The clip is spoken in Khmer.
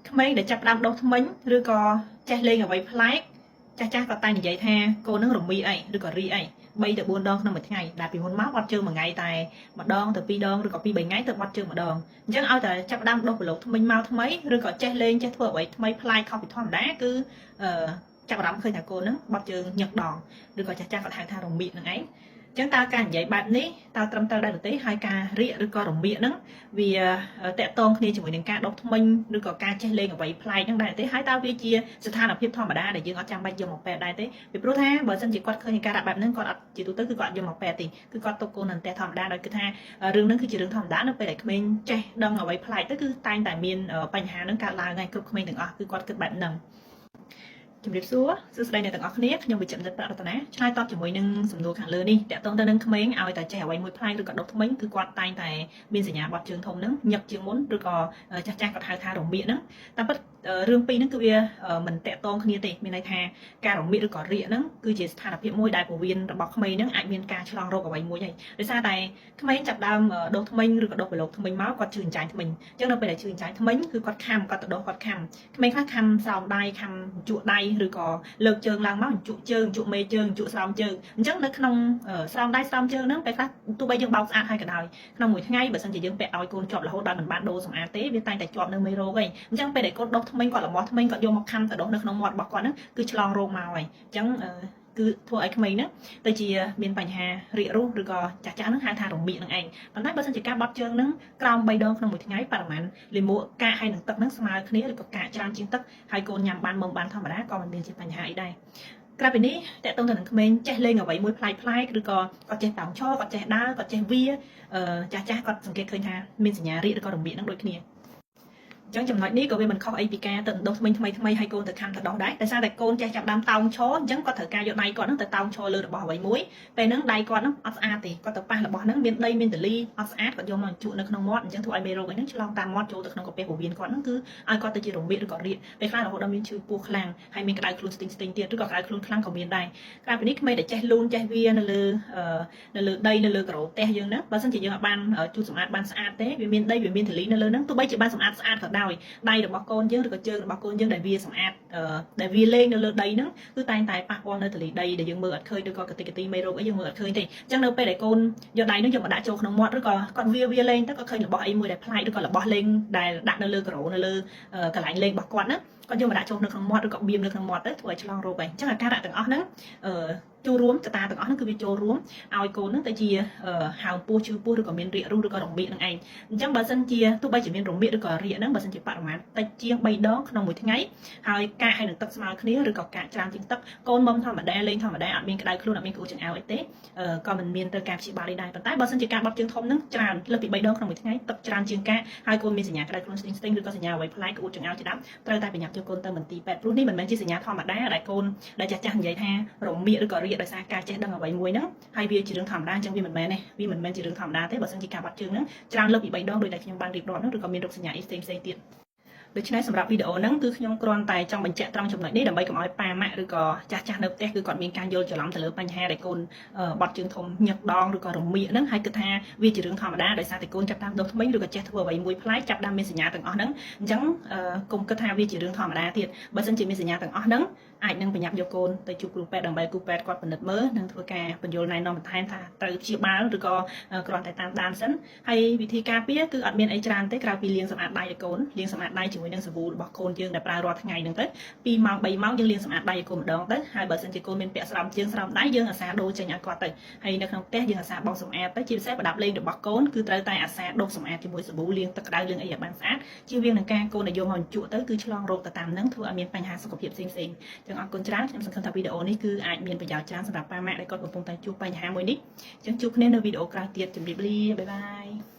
ក្មេងដែលចាប់ផ្ដើមដុសធ្មេញឬក៏ចេះលេងអ្វីប្លែកចាស់ចាស់ក៏តែងនិយាយថាកូននឹងរមីអីឬក៏រីអី3ទៅ4ដងក្នុងមួយថ្ងៃដែលពីមុនមកបត់ជើងមួយថ្ងៃតែម្ដងទៅ2ដងឬក៏2 3ថ្ងៃទៅបត់ជើងម្ដងអញ្ចឹងឲ្យតែចាប់ផ្ដើមដុសប្រឡូកធ្មេញមកថ្មីឬក៏ចេះលេងចេះធ្វើអ្វីថ្មីប្លែកខុសពីធម្មតាគឺអឺចាប់អារម្មណ៍ឃើញថាកូននឹងបត់ជើងញឹកដងឬក៏ចាស់ចាស់គាត់ហៅថារមៀកនឹងឯងចឹងតើការនិយាយបែបនេះតើត្រឹមត្រូវដែរឬទេហើយការរៀកឬក៏រមៀកហ្នឹងវាតកតងគ្នាជាមួយនឹងការដុសធ្មេញឬក៏ការចេះលេងអ្វីប្លែកហ្នឹងដែរទេហើយតើវាជាស្ថានភាពធម្មតាដែលយើងអត់ចាំបាច់យកមកពេទ្យដែរទេពីព្រោះថាបើសិនជាគាត់ឃើញការបែបហ្នឹងគាត់អត់ជាទូទៅគឺគាត់អត់យកមកពេទ្យទេគឺគាត់ទុកកូននៅផ្ទះធម្មតាដោយគឺថារឿងហ្នឹងគឺជារឿងធម្មតានៅពេលដែលក្មេងចេះដឹងអ្វីប្លែកទៅគឺតែងតែមានបញ្ហាហ្នឹងកើតឡើងហើយគ្រប់ក្មេងទាំងអស់គឺគាត់គិតបែបហ្នឹងជំរាបសួរសួស្តីអ្នកទាំងអស់គ្នាខ្ញុំវិជ្ជបណ្ឌិតប្រាក់រតនាឆ្លើយតបជាមួយនឹងសំណួរខាងលើនេះតកតងទៅនឹងក្មេងឲ្យតែចេះអ្វីមួយប្លែកឬក៏ដុសធ្មេញគឺគាត់តែងតែមានសញ្ញាបត់ជើងធំហ្នឹងញឹកជាងមុនឬក៏ចាស់ចាស់គាត់ហៅថារមៀកហ្នឹងតាមពិតរឿងពីរហ្នឹងគឺវាមិនតកតងគ្នាទេមានន័យថាការរមៀកឬក៏រាកហ្នឹងគឺជាស្ថានភាពមួយដែលពោះវៀនរបស់ក្មេងហ្នឹងអាចមានការឆ្លងរោគអ្វីមួយហើយដោយសារតែក្មេងចាប់ដើមដុសធ្មេញឬក៏ដុសប្រឡូកធ្មេញមកគាត់ឈឺអញ្ចាញធ្មេញអញ្ចឹងនៅពេលដែលឈឺអញ្ចាញធ្មេញគឺគាត់ខាំគាត់ទៅដុសគាត់ខាំក្មេងខ្លះខាំស្រោមដៃខាំជក់ដៃឬក៏លើកជើងឡើងមកជក់ជើងជក់មេជើងជក់ស្រោមជើងអញ្ចឹងនៅក្នុងស្រោមដៃស្រោមជើងហ្នឹងពេលខ្លះទោះបីយើងបោកស្អាតហើយក៏ដោយក្នុងមួយថ្ងៃបើសិនជាយើងពាក់ឲ្យកូនជាប់រហូតដល់មិនបានដូរសម្អាតទេវាតែងតែជាប់នៅមេរោគឯងអញ្ចឹងពេលដែលកូនដុសធ្មេញគាត់លមាស់ធ្មេញគាត់យកមកខាំទៅដុសនៅក្នុងមាត់របស់គាត់ហ្នឹងគឺឆ្លងរោគមកហើយអញ្ចឹងគឺធ្វើឲ្យក្មេងហ្នឹងទៅជាមានបញ្ហារាករូសឬក៏ចាស់ចាស់ហ្នឹងហៅថារមៀកហ្នឹងឯងប៉ុន្តែបើសិនជាការបត់ជើងហ្នឹងក្រោម3ដងក្នុងមួយថ្ងៃបរិមាណលាមកកាកហើយនឹងទឹកហ្នឹងស្មើគ្នាឬក៏កាកច្រើនជាងទឹកហើយកូនញ៉ាំបានមុំបានធម្មតាក៏មិនមានជាបញ្ហាអីដែរក្រៅពីនេះតកតងទៅនឹងក្មេងចេះលេងអ្វីមួយប្លែកប្លែកឬក៏គាត់ចេះតោងឈរគាត់ចេះដើរគាត់ចេះវាចាស់ចាស់គាត់សង្កេតឃើញថាមានសញ្ញារាកឬក៏រមៀកហ្នឹងដូចគ្នាអញ្ចឹងចំណុចនេះក៏វាមិនខុសអីពីការទៅដុសធ្មេញថ្មីថ្មីហើយកូនទៅខាំទៅដោះដែរដោយសារតែកូនចេះចាប់ដើមតោងឈរអញ្ចឹងគាត់ត្រូវការយកដៃគាត់ហ្នឹងទៅតោងឈរលើរបស់អ្វីមួយពេលហ្នឹងដៃគាត់ហ្នឹងអត់ស្អាតទេគាត់ទៅប៉ះរបស់ហ្នឹងមានដីមានតលីអត់ស្អាតគាត់យកមកជក់នៅក្នុងមាត់អញ្ចឹងធ្វើឲ្យមេរោគអីហ្នឹងឆ្លងតាមមាត់ចូលទៅក្នុងកាពះពោះវៀនគាត់ហ្នឹងគឺឲ្យគាត់ទៅជារមៀកឬក៏រាកពេលខ្លះរហូតដល់មានឈឺពោះខ្លាំងហើយមានក្តៅខ្លួនស្ទិញស្ទិញទៀតឬក៏ក្តៅខ្លួនខ្លាំងក៏មានដែរក្រៅពីនេះក្មេងដែលចេះលូនចេះវានៅលើដីនៅលើការ៉ូផ្ទះយើងហ្នឹងបើសិនជាយើងអត់បានជូតសម្អាតបានស្អាតទេវាមានដីវាមានធូលីនៅលើហ្នឹងទោះបីជាបានសម្អាតស្អាតក៏ដោយដៃរបស់កូនយើងឬក៏ជើងរបស់កូនយើងដែលវាសម្អាតដែលវាលេងនៅលើដីហ្នឹងគឺតែងតែប៉ះពាល់នៅធូលីដីដែលយើងមើលអត់ឃើញឬក៏កតិកទីមេរោគអីយើងមើលអត់ឃើញទេអញ្ចឹងនៅពេលដែលកូនយកដៃហ្នឹងយកមកដាក់ចូលក្នុងមាត់ឬក៏គាត់វាលេងទៅក៏ឃើញរបស់អីមួយដែលប្លែកឬក៏របស់លេងដែលដាក់នៅលើការ៉ូនៅលើកន្លែងលេងរបស់គាត់ហ្នឹងគាត់យកមកដាក់ចូលនៅក្នុងមាត់ឬក៏បៀមនៅក្នុងមាត់ទៅធ្វើឲ្យឆ្លងរោគឯងអញ្ចឹងអាការៈទាំងអស់ហ្នឹងអឺចូលរួមកត្តាទាំងអស់ហ្នឹងគឺវាចូលរួមឲ្យកូនហ្នឹងទៅជាហើមពោះឈឺពោះឬក៏មានរាករូសឬក៏រមៀកហ្នឹងឯងអញ្ចឹងបើសិនជាទោះបីជាមានរមៀកឬក៏រាកហ្នឹងបើសិនជាបរិមាណតិចជាង3ដងក្នុងមួយថ្ងៃហើយកាកហើយនឹងទឹកស្មើគ្នាឬក៏កាកច្រើនជាងទឹកកូនមុំធម្មតាលេងធម្មតាអត់មានក្តៅខ្លួនអត់មានក្អួតចង្អោរអីទេក៏មិនមានត្រូវការព្យាបាលអីដែរប៉ុន្តែបើសិនជាការបត់ជើងធំហ្នឹងច្រើនលើសពី3ដងក្នុងមួយថ្ងៃទឹកច្រើនជាងកាកហើយកូនមានសញ្ញាក្តៅខ្លួនស្ទិញស្ទិញឬក៏សញ្ញាអ្វីប្លែកក្អួតចង្អោរជាដើមត្រូវតែប្រញាប់យកកូនទៅមន្ទីរពេទ្យព្រោះនេះមិនមែនជាសញ្ញាធម្មតាដែលកូនដែលចាស់ចាស់និយាយថារមៀកឬក៏រាកដោយសារការចេះដឹងអ្វីមួយហ្នឹងហើយវាជារឿងធម្មតាអញ្ចឹងវាមិនមែនទេវាមិនមែនជារឿងធម្មតាទេបើសិនជាការបត់ជើងហ្នឹងច្រើនលើសពី3ដងដោយដែលខ្ញុំបានរៀបរាប់ហ្នឹងឬក៏មានរោគសញ្ញាអីផ្សេងផ្សេងទៀតដូច្នេះសម្រាប់វីដេអូហ្នឹងគឺខ្ញុំគ្រាន់តែចង់បញ្ជាក់ត្រង់ចំណុចនេះដើម្បីកុំឲ្យប៉ាម៉ាក់ឬក៏ចាស់ចាស់នៅផ្ទះគឺគាត់មានការយល់ច្រឡំទៅលើបញ្ហាដែលកូនបត់ជើងធំញឹកដងឬក៏រមៀកហ្នឹងហើយគិតថាវាជារឿងធម្មតាដោយសារតែកូនចាប់តាមដុសធ្មេញឬក៏ចេះធ្វើអ្វីមួយប្លែកចាប់តាមមានសញ្ញាទាំងអស់ហ្នឹងអញ្ចឹងកុំគិតថាវាជារឿងធម្មតាទៀតបើសិនជាមានសញ្ញាទាំងអស់ហ្នឹងអាចនឹងប្រញាប់យកកូនទៅជួបគ្រូពេទ្យដើម្បីគ្រូពេទ្យគាត់ពិនិត្យមើលនិងធ្វើការបញ្យល់ណែនាំបន្ថែមថាត្រូវព្យាបាលឬក៏គ្រាន់តែតាមដានសិនហើយវិធីការពារគឺអត់មានអីច្រើនទេក្រៅពីលាងសម្អាតដៃឲ្យកូនលាងសម្អាតដៃជាមួយនឹងសាប៊ូរបស់កូនយើងដែលប្រើរាល់ថ្ងៃហ្នឹងទៅ2ម៉ោង3ម៉ោងយើងលាងសម្អាតដៃឲ្យកូនម្ដងទៅហើយបើសិនជាកូនមានពាក់ស្រោមជើងស្រោមដៃយើងអាសាដូរចេញឲ្យគាត់ទៅហើយនៅក្នុងផ្ទះយើងអាសាបោសសម្អាតទៅជាពិសេសប្រដាប់លេងរបស់កូនគឺត្រូវតែអាសាដូសសម្អាតជាមួយសាប៊ូលាងទឹកក្តៅលាងអីឲ្យបានស្អាតជៀសវាងនឹងការកូនដែលយកមកជក់ទៅគឺឆ្លងរោគទៅតាមហ្នឹងធ្វើឲ្យមានបញ្ហាសុខភាពផ្សេងៗចឹងអរគុណច្រើនខ្ញុំសង្ឃឹមថាវីដេអូនេះគឺអាចមានប្រយោជន៍ច្រើនសម្រាប់ប៉ាម៉ាក់ដែលគាត់កំពុងតែជួបបញ្ហាមួយនេះចឹងជួបគ្នានៅវីដេអូក្រោយទៀតជម្រាបលា bye bye.